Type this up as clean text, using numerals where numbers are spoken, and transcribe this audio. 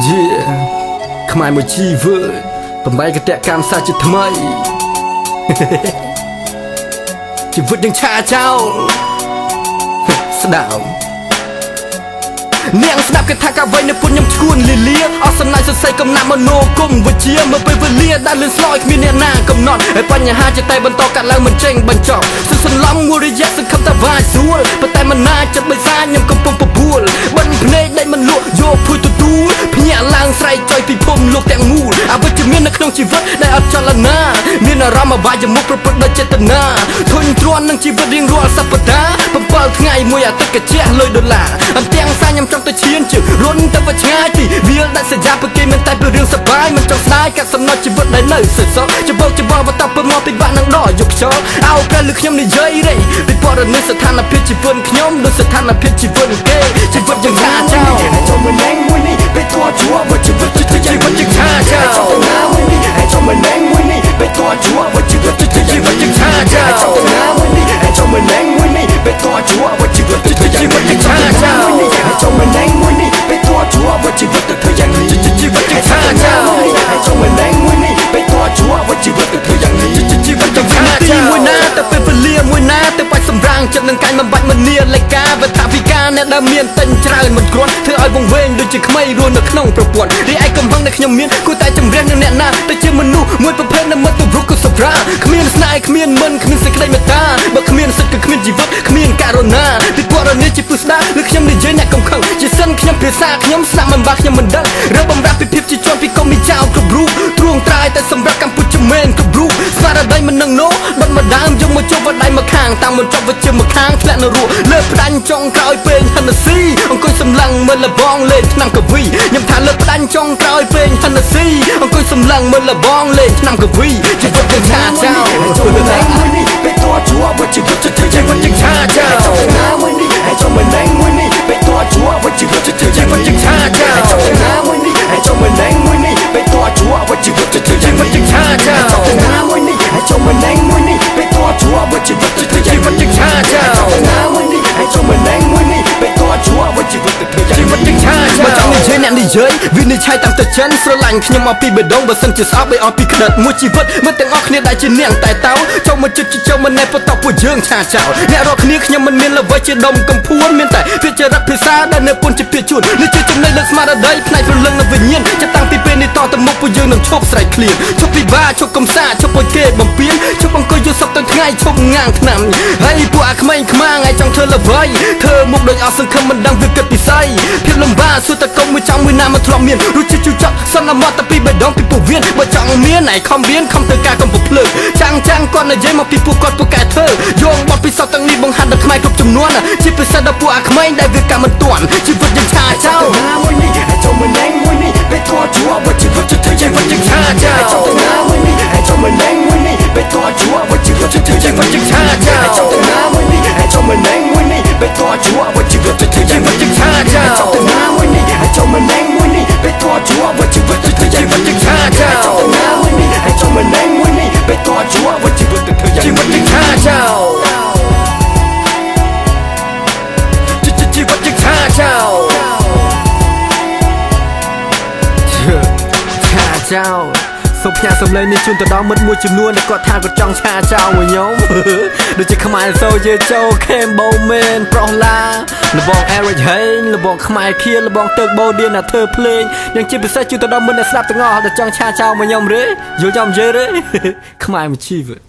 Yeah ខ្មែរមួយជីវិតបំបីកតកម្មសាជាថ្មី ជីវិតយើងឆាចោលស្ដាប់ នាងស្ដាប់គេថាកាវៃនៅពុនខ្ញុំឈួនលីលាអស់សំណាយសរសៃកំណាប់មនោគមវិជ្ជាមើលពេលវេលាដែលលឿនស្លយគ្មានអ្នកណាកំណត់ហើយបញ្ហាជាតែបន្តកាត់ឡើងមិនចេញបញ្ចប់សុសន្លំមួយរយៈសង្ឃឹមថាវាយស្រួលប៉ុន្តែមិនណាចិត្តបិសាខ្ញុំកំពុងពពួលបិណ្ឌភ្នែកដេញមិនលក់យកភួយទទួលភ្ញាក់ឡើងស្រែកចុយពិភពលោកទាំងមូលអវិជ្ជមាននៅក្នុងជីវិតដែលអត់ចលនាមានអារម្មណ៍អបាយមុខប្រព្រឹត្តដោយចេតនាធុញទ្រាន់នឹងជីវិតរៀងរាល់សប្តាហ៍7ថ្ងៃមួយអាទិត្យកជះលុយដុល្លារអន្ទាំងសាខ្ញុំចង់ទៅឈានជើងរុនទៅវាឆ្ងាយទីវាលដាច់សញ្ញាព្រោះគេមិនតែពីរឿងសបាយមិនចង់ស្ដាយកាត់សំណត់ជីវិតដែលនៅសសច្បោកច្បល់បន្តពើមកពិបាកនឹងដល់យកខ្យល់អោព្រះឬខ្ញុំនិយាយរេពីពរនេះស្ថានភាពជីវិតខ្ញុំដូចស្ថានភាពជីវិតគេជីវិតយើងថាចោល ចូលមួយណែងមួយនេះពេលតជួបជីវិត ជីវិតយើងថាចោល ចូលទៅណាមួយនេះហើយចូលមួយណែងមួយនេះពេលតជួបជីវិត ជីវិតយើងថាចោល ចូលទៅណាមួយនេះហើយចូលមួយណែងមួយនេះពេលតជួបជីវិត ជីវិតយើងថាចោល ហើយចូលមួយណែងមួយនេះពេលតជួបជីវិតទៅធ្វើយ៉ាងនេះ ជីវិតយើងថាចោល ហើយចូលមួយណែងមួយនេះពេលតជួបជីវិតទៅធ្វើយ៉ាងនេះ ជីវិតយើងថាចោលទីមួយណាទៅពេលវេលាមួយណាទៅបាច់សម្រាងចិត្តនឹងកាញ់មិនបាច់មនាលេកាវថាវិការអ្នកដែលមានទិញច្រើនមិនគ្រាន់ធ្វើឲ្យវង្វេងដូចជាក្មេងរស់នៅក្នុងប្រព័ន្ធរីឯកំហឹងដែលខ្ញុំមានគួរតែជំរះនឹងអ្នកណាទៅជាមនុស្សមួយប្រភេទនៅមិត្តទៅរុក្ខសម្រាគ្មានស្នេហ៍គ្មានមិនគ្មានសេចក្តីមេត្តាបើគ្មានសិទ្ធិគឺគ្មានជីវិតគ្មានករណាពីពរនេះជាពឹស្ដាឬខ្ញុំនិយាយអ្នកកំខឹងជាសិនខ្ញុំភាសាខ្ញុំស្ដាប់មិនបាខ្ញុំមិនដឹងរើបំរាស់ពីភាពជាជនពីកុំមីចៅគ្រប់រូបទ្រួងត្រាយតែសម្រាប់កម្ពុជាមែនគ្រប់រូបស្មារតីមិននឹងណូបិទមកដើមយកមកជប់វដៃមកខាងតាមមិនចប់វិជាមកខាងធ្លាក់នៅរស់លើផ្ដាញ់ចុងក្រោយពេងហិនស៊ីអង្គុយសម្លឹងមើលលបងលេងឆ្នាំកវីខ្ញុំថាលើផ្ដាញ់ចុងក្រោយពេងហិនស៊ីអង្គុយសម្លឹងមើលលបងលេងឆ្នាំកវីជីវិតយើងឆាចោល ចូលមួយណែងមួយនេះពេលតជួបជីវិត ជីវិតយើងឆាចោល ចូលទៅណាមួយនេះហើយចូលមួយណែងមួយនេះពេលតជួបជីវិត ជីវិតយើងឆាចោល ចូលទៅណាមួយនេះហើយចូលមួយណែងមួយនេះពេលតជួបជីវិត ជីវិតយើងឆាចោល ចូលទៅណាមួយនេះហើយចូលមួយណែងមួយនេះពេលតជួបជីវិត ជីវិតយើងឆាចោល ចូលទៅណាមួយនេះហើយចូលមួយណែងមួយនេះពេលតជួបជីវិតទៅធ្វើយ៉ាង ជីវិតយើងឆាចោលបើចង់និយាយអ្នកនិយាយវិនិច្ឆ័យតាមទៅចិនស្រឡាញ់ខ្ញុំមកពីបេះដូងបើសិនជាស្អប់បីអស់ពីក្តិតមួយជីវិតមើលទាំងអស់គ្នាដែលជាអ្នកតែតោចូលមកជិតចូលមកណែបន្តពួកយើងឆាចោលអ្នករកគ្នាខ្ញុំមិនមានល្វីជាដុំកំភួនមានតែពាក្យចរិតភាសាដែលនៅពុនជាពាក្យជួននេះជាចំណេះលើស្មារតីផ្នែកព្រលឹងនិងវិញ្ញាណចាប់តាំងពីពេលនេះតទៅមុខពួកយើងនឹងឈប់ស្រែកឃ្លានឈប់ពិបាកឈប់កំសាឈប់ឲ្យគេបំពេញឈប់អង្គុយយល់សពទាំងថ្ងៃឈប់ងាងឆ្នាំហើយពួកអាក្មេងខ្មាងឯងចង់ធ្វើល្វីធ្វើមុខដូចអស់សង្ឃឹមមិនដឹងវាគិតពិសីភាពលំបាកសួរតកុំមួយចង់មួយណាមកធ្លាប់មានរសជាតិជូរចត់សន្មត់តែពីបេះដូងពីពោះវៀនបើចង់មានឯងខំរៀនខំធ្វើការកុំប្រភ្លើចាំងចាំងគាត់និយាយមកពីពួកគាត់ពួកកែធ្វើយកបទពិសោធន៍ទាំងនេះបង្ហាត់ដល់ខ្មែរគ្រប់ចំនួនជាពិសេសដល់ពួកអាក្មេងដែលវាកម្មមិនទាន់ជីវិតយើងឆាចោល ណាមួយនេះហើយចូលមួយណែងមួយនេះពេលតជួបជីវិត ជីវិតយើងឆាចោល ចូលទៅណាមួយនេះហើយចូលមួយណែងមួយនេះពេលតជួបជីវិត ជីវិតយើងឆាចោល ចូលទៅណាមួយនេះហើយចូលមួយណែងមួយនេះពេលតជួបជីវិត ជីវិតយើងឆាចោល ចូលទៅណាមួយនេះហើយចូលមួយណែងមួយនេះពេលតជួបជីវិត ជីវិតយើងឆាចោល ចូលទៅណាមួយនេះហើយចូលមួយណែងមួយនេះពេលតជួបជីវិតទៅធ្វើយ៉ាង ជីវិតយើងឆាចោលជីវិតយើងឆាចោលឆាចោលសូមផ្ញើសម្លេងនេះជូនទៅដល់មិត្តមួយចំនួនដែលគាត់ថាគាត់ចង់ឆាចោលមួយខ្ញុំដូចជាខ្មែរសូយើចូលខេមបូមែនប្រុសឡាលបង Eric Hain លបងខ្មែរខៀលបងទើកបូឌៀនអ្នកធ្វើភ្លេងនិងជាពិសេសជូនទៅដល់មិត្តអ្នកស្ដាប់ទាំងអស់ដែលចង់ឆាចោលមួយខ្ញុំទេយល់ចាំនិយាយទេខ្មែរមួយជីវិត។